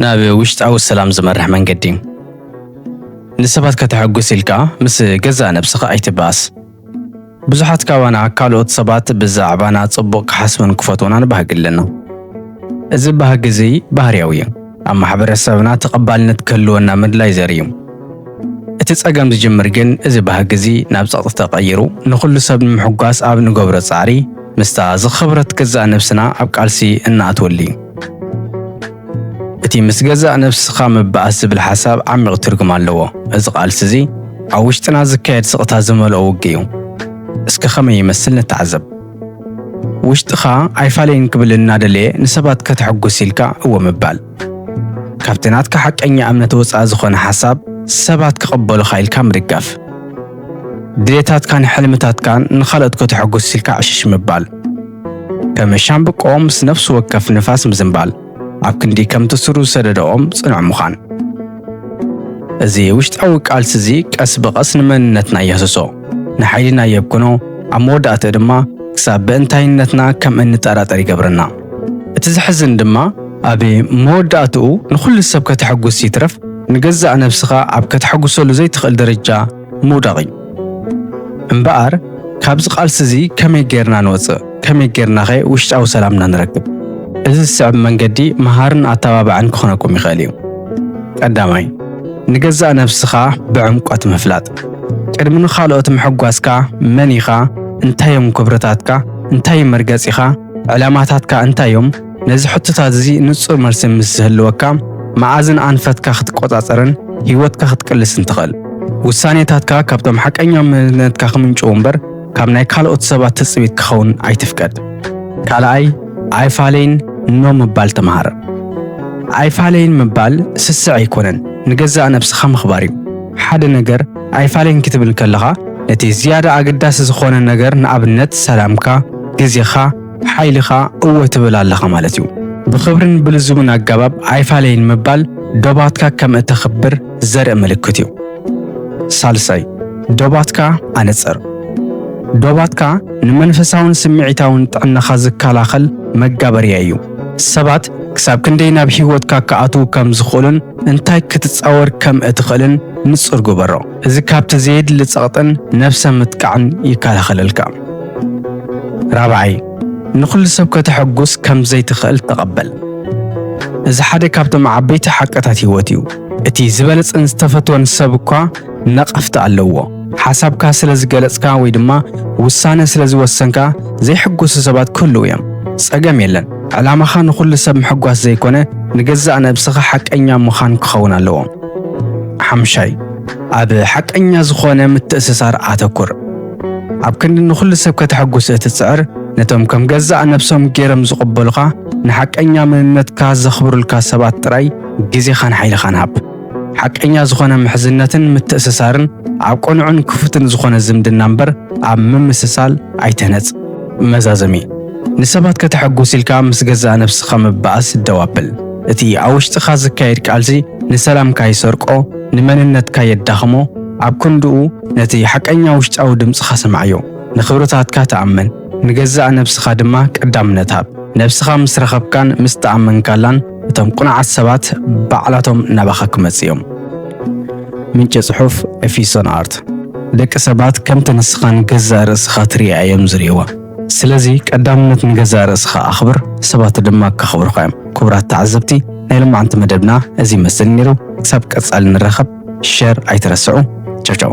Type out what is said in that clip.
ናብ ውሽጣዊ ሰላም ዝመርሕ መንገዲ። ንሰባት ከተሐጉስ ኢልካ ምስ ገዛእ ነብስኻ ኣይትበኣስ። ብዙሓት ካባና ካልኦት ሰባት ብዛዕባና ጽቡቕ ክሓስቡን ክፈትዉናን ባህጊ ኣለና። እዚ ባህጊ እዚ ባህርያዊ እዩ። ኣብ ማሕበረሰብና ተቐባልነት ክህልወና ምድላይ ዘርኢ እዩ። እቲ ጸገም ዝጅምር ግን፣ እዚ ባህጊ እዚ ናብ ጸቕጢ ተቐይሩ፣ ንኹሉ ሰብ ንምሕጓስ ኣብ ንገብሮ ጻዕሪ፣ ምስታ ዝኸብረት ገዛእ ነብስና ኣብ ቃልሲ እንኣትወሉ እዩ። እቲ ምስ ገዛእ ነብስኻ ምብኣስ ዝብል ሓሳብ ዓሚቕ ትርጉም ኣለዎ። እዚ ቃልሲ እዚ ኣብ ውሽጥና ዝካየድ ስቕታ ዝመልኦ ውግእ እዩ። እስከ ከመይ ይመስል ንተዓዘብ። ውሽጥኻ ኣይፋለይን ክብል እናደለየ ንሰባት ከተሐጉስ ኢልካ እወ ምባል። ካብቲ ናትካ ሓቀኛ እምነት ወጻኢ ዝኾነ ሓሳብ ሰባት ክቕበሉኻ ኢልካ ምድጋፍ። ድሌታትካን ሕልምታትካን ንኻልኦት ከተሐጉስ ኢልካ ዕሽሽ ምባል። ከም ሻምብቆ ምስ ነፍሲ ወከፍ ንፋስ ምዝንባል። ኣብ ክንዲ ከምቲ ስሩ ዝሰደደ ኦም ጽኑዕ ምዃን። እዚ ውሽጣዊ ቃልሲ እዚ ቀስ ብቐስ ንመንነትና የህስሶ፣ ንሓይልና የብክኖ፣ ኣብ መወዳእትኡ ድማ ክሳብ ብእንታይነትና ከም እንጠራጠር ይገብረና። እቲ ዘሕዝን ድማ፣ ኣብ መወዳእትኡ ንኹሉ ሰብ ከተሐጉስ ይትረፍ ንገዛእ ነብስኻ ኣብ ከተሐጉሰሉ ዘይትኽእል ደረጃ ምውዳቕ እዩ። እምበኣር ካብዚ ቃልሲ እዚ ከመይ ጌርና ንወጽእ? ከመይ ጌርናኸ ውሽጣዊ ሰላምና ንረክብ? እዚ ዝስዕብ መንገዲ መሃርን ኣተባባዕን ክኾነኩም ይኽእል እዩ። ቀዳማይ፣ ንገዛእ ነብስኻ ብዕምቆት ምፍላጥ። ቅድሚ ንኻልኦት ምሕጓስካ መን ኢኻ? እንታይ እዮም ክብርታትካ? እንታይ መርገጺኻ? ዕላማታትካ እንታይ እዮም? ነዚ ሕቶታት እዚ ንጹር መልሲ ምስ ዝህልወካ፣ መኣዝን ኣንፈትካ ክትቆጻጸርን ህይወትካ ክትቅልስን ትኽእል። ውሳኔታትካ ካብቶም ሓቀኛ መንነትካ ክምንጭዉ እምበር፣ ካብ ናይ ካልኦት ሰባት ትጽቢት ክኸውን ኣይትፍቀድ። ካልኣይ፣ ኣይፋለይን ኖ ምባል ተምሃር። ኣይፋለይን ምባል ስስዕ ኣይኮነን፣ ንገዛእ ነብስኻ ምኽባር እዩ። ሓደ ነገር ኣይፋለይን ክትብል ከለኻ፣ ነቲ ዝያዳ ኣገዳሲ ዝኾነ ነገር፣ ንኣብነት ሰላምካ፣ ግዜኻ፣ ሓይልኻ እወ ትብል ኣለኻ ማለት እዩ። ብኽብርን ብልዙብን ኣገባብ ኣይፋለይን ምባል ዶባትካ ከም እተኽብር ዘርኢ ምልክት እዩ። ሳልሳይ፣ ዶባትካ ኣነጽር። ዶባትካ ንመንፈሳውን ስምዒታውን ጥዕናኻ ዝከላኸል መጋበርያ እዩ። ሰባት ክሳብ ክንደይ ናብ ህይወትካ ክኣትዉ ከም ዝኽእሉን እንታይ ክትጻወር ከም እትኽእልን ንጹር ግበሮ። እዚ ካብቲ ዘየድሊ ጸቕጥን ነብሰ ምጥቃዕን ይከላኸለልካ። ራብዓይ፣ ንኹሉ ሰብ ከተሐጉስ ከም ዘይትኽእል ተቐበል። እዚ ሓደ ካብቶም ዓበይቲ ሓቅታት ህይወት እዩ። እቲ ዝበለጸን ዝተፈትወን ሰብ እኳ ነቐፍቲ ኣለዎ። ሓሳብካ ስለ ዝገለጽካ ወይ ድማ ውሳነ ስለ ዝወሰንካ ዘይሕጎሱ ሰባት ክህልዉ እዮም። ጸገም የለን። ዕላማኻ ንኹሉ ሰብ ምሕጓስ ዘይኮነ፣ ንገዛእ ነብስኻ ሓቀኛ ምዃን ክኸውን ኣለዎ። ሓምሻይ፣ ኣብ ሓቀኛ ዝኾነ ምትእስሳር ኣተኩር። ኣብ ክንዲ ንኹሉ ሰብ ከተሐጉስ እትጽዕር፣ ነቶም ከም ገዛእ ነብሶም ገይሮም ዝቕበሉኻ፣ ንሓቀኛ መንነትካ ዘኽብሩልካ ሰባት ጥራይ ግዜኻን ሓይልኻን ሃብ። ሓቀኛ ዝኾነ ምሕዝነትን ምትእስሳርን ኣብ ቅኑዕን ክፉትን ዝኾነ ዝምድና እምበር ኣብ ምምስሳል ኣይትህነጽ። መዛዘሚ፣ ንሰባት ከተሐጉስ ኢልካ ምስ ገዛእ ነብስኻ ምብኣስ ደው ኣብል። እቲ ኣብ ውሽጥኻ ዝካየድ ቃልሲ ንሰላምካ ይሰርቆ፣ ንመንነትካ የዳኽሞ። ኣብ ክንድኡ ነቲ ሓቀኛ ውሽጣዊ ድምጽኻ ስምዓዮ። ንኽብርታትካ ተኣመን፣ ንገዛእ ነብስኻ ድማ ቀዳምነት ሃብ። ነብስኻ ምስ ረኸብካን ምስ ተኣመንካላን፣ እቶም ቅኑዓት ሰባት ባዕላቶም ናባኻ ክመጽኡ እዮም። ምንጪ ጽሑፍ ኤፊሶን ኣርት። ደቂ ሰባት ከምቲ ንስኻ ንገዛእ ርእስኻ ትርእያ እዮም ዝርእይዋ። ስለዚ ቀዳምነት ንገዛእ ርእስኻ ኣኽብር፣ ሰባት ድማ ከኽብሩኻ እዮም። ክቡራት ተዓዘብቲ፣ ናይ ሎማዓንቲ መደብና እዚ ይመስል ነይሩ። ክሳብ ቀጻሊ ንራኸብ፣ ሸር ኣይትረስዑ። ቻው ቻው።